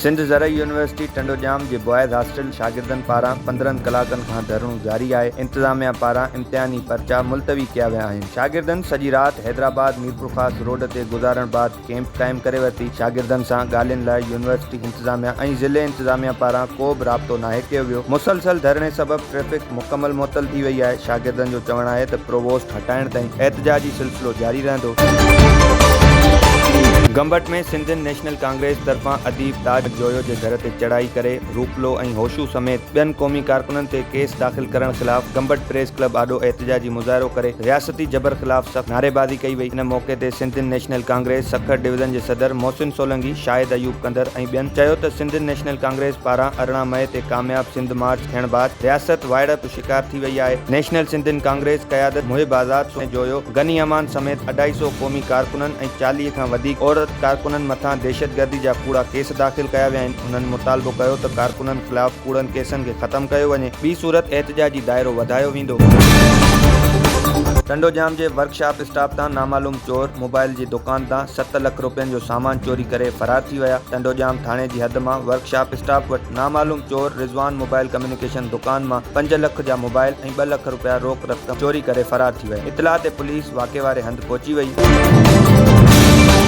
سنڌ زرعي يونيورسٽي ٽنڊوڄام جي boys hostel شاگردن پاران 15 ڪلاڪن کان ڌرڻو جاري آهي، انتظاميا پاران امتحاني پرچا ملتوي ڪيا ويا آهن، شاگردن سڄي رات حيدرآباد ميرپورخاص روڊ تي گذارڻ بعد ڪيمپ قائم ڪري ورتي، شاگردن سان ڳالهين لاء يونيورسٽي انتظاميا ۽ ضلعي انتظاميا پاران ڪو به رابطو ناهي ڪيو ويو، مسلسل ڌرڻي سبب ٽريفڪ مڪمل معطل ٿي وئي آهي، شاگردن جو چوڻ آهي ته پرووسٽ هٽائڻ تائين احتجاجي سلسلو جاري رهندو. گمبٽ ۾ سنڌين نيشنل ڪانگريس طرفان اديب تاج جويو جي گهر تي چڙهائي ڪري روپلو ۽ هوشو سميت ٻين قومي ڪارڪنن تي ڪيس داخل ڪرڻ خلاف گمبٽ پريس ڪلب آڏو احتجاجي مظاهرو ڪري رياستي جبر خلاف سخت نعريبازي ڪئي وئي. ان موقعي تي سنڌين نيشنل ڪانگريس سکر ڊويزن جي صدر محسن سولنگي، شاهد ايوب ڪنڌر ۽ ٻين چيو ته سنڌين نيشنل ڪانگريس پاران 18 مئي تي ڪامياب سنڌ مارچ ٿيڻ بعد رياست وائڙپ جو شڪار ٿي وئي آهي. نيشنل سنڌين ڪانگريس قيادت محب آزاد جويو، غني امان سميت اڍائي سئو قومي ڪارڪنن ۽ 40 کان وڌيڪ عورت ڪارڪنن مٿان دهشتگردي جا ڪوڙا ڪيس داخل ڪيا ويا آهن. انهن مطالبو ڪيو ته ڪارڪنن خلاف ڪوڙن ڪيسن کي ختم ڪيو وڃي، ٻي صورت احتجاجي دائرو وڌايو ويندو. ٽنڊوڄام جي ورڪشاپ اسٽاپ تان نامعلوم چور موبائل جي دڪان تان 7 لک روپين جو سامان چوري ڪري فرار ٿي ويا. ٽنڊوڄام ٿاڻي جي حد مان ورڪشاپ اسٽاپ وٽ نامعلوم چور رضوان موبائل ڪميونيڪيشن دڪان مان 5 لک جا موبائل ۽ 2 لک روپيا روڪ رقم چوري ڪري فرار ٿي ويا. اطلاع تي پوليس واقعي واري هنڌ پهچي وئي.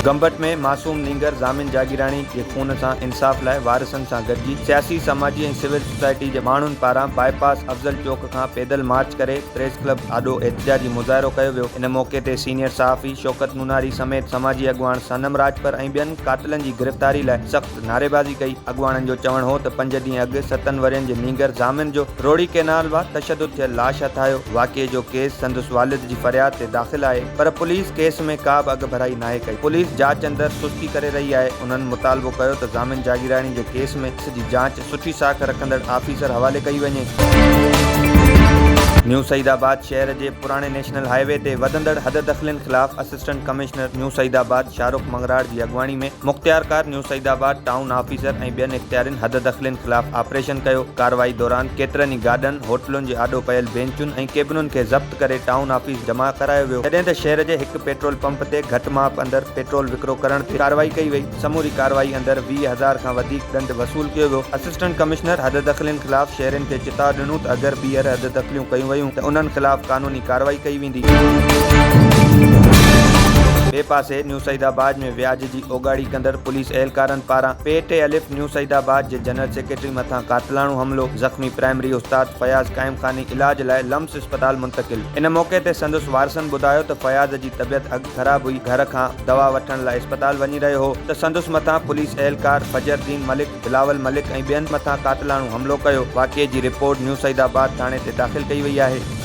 گمبٽ ۾ معصوم نينگر ضامن جاگيراڻي جي خون سان انصاف لاء وارثن سان گڏجي سياسي، سماجي ۽ سول سوسائٽي جي ماڻهن پاران باء پاس افضل چوڪ کان پيدل مارچ ڪري پريس ڪلب آڏو احتجاجي مظاهرو ڪيو ويو. ان موقعي تي سينيئر صحافي شوڪت نوناري سميت سماجي اڳواڻ صنم راڄپر ۽ ٻين قاتلن جي گرفتاري لاء سخت نعريبازي ڪئي. اڳواڻن جو چوڻ هو ته پنج ڏينهن اڳ ستن ورهين جي نينگر ضامن جو روهڙي ڪئنال مان تشدد ٿيل لاش هٿ آيو، واقعي جو ڪيس سندس والد جي فرياد تي داخل آهي پر پوليس ڪيس ۾ ڪا به اڳڀرائي ناهي ڪئي، پوليس جاچ اندر سستي ڪري رهي آهي، انهن مطالبو ڪيو ته ضامن جاگيراڻي جي ڪيس ۾ جي جاچ سٺي ساک رکندڙ آفيسر حوالي ڪئي وڃي. نيو سعيد آباد شهر جي پراڻي نيشنل هاء وي تي وڌندڙ حددخلين خلاف assistant commissioner new Saeedabad Shahrukh Mangrad جي اڳواڻي ۾ مختيارڪار نيو سعيد آباد، ٽائون آفيسر ۽ ٻين اختيارين حددخلين خلاف آپريشن ڪيو، ڪارروائي دوران ڪيترن ئي گاڏن، هوٽلن جي آڏو پيل بينچن ۽ ڪيبنن کي ضبط ڪري ٽائون آفيس جمع ڪرايو ويو، جڏهن ته شهر جي هڪ پيٽرول پمپ تي گهٽ ماپ اندر پيٽرول وڪرو ڪرڻ تي ڪارروائي ڪئي وئي، سموري ڪارروائي اندر 20 هزار کان وڌيڪ ڏنڊ وصول ڪيو ويو، اسسٽنٽ ڪمشنر حددخلين خلاف شهرين کي چتاء ڏنو ته اگر ٻيهر حددخليون ڪيون ويون ته انهن خلاف قانوني ڪارروائي ڪئي ويندي. ٻئي پاسي نيو سعيد آباد ۾ وياج جي اوڳاڙي ڪندڙ پوليس اهلڪارن پاران پي ٽي الف نيو سعيد آباد جي جنرل سيڪريٽري مٿان قاتلاڻو حملو، زخمي پرائمري استاد فياض قائم خاني علاج لاء لمس اسپتال منتقل. ان موقعي تي سندس وارثن ٻڌايو ته فياض جي طبيعت اڳ خراب هئي، گهر کان دوا وٺڻ لاء اسپتال وڃي رهيو هو ته سندس مٿان پوليس اهلڪار فجر دين ملڪ، بلاول ملڪ ۽ ٻين مٿان قاتلاڻو حملو ڪيو، واقعي جي رپورٽ نيو سعيد آباد ٿاڻي تي داخل ڪئي وئي آهي.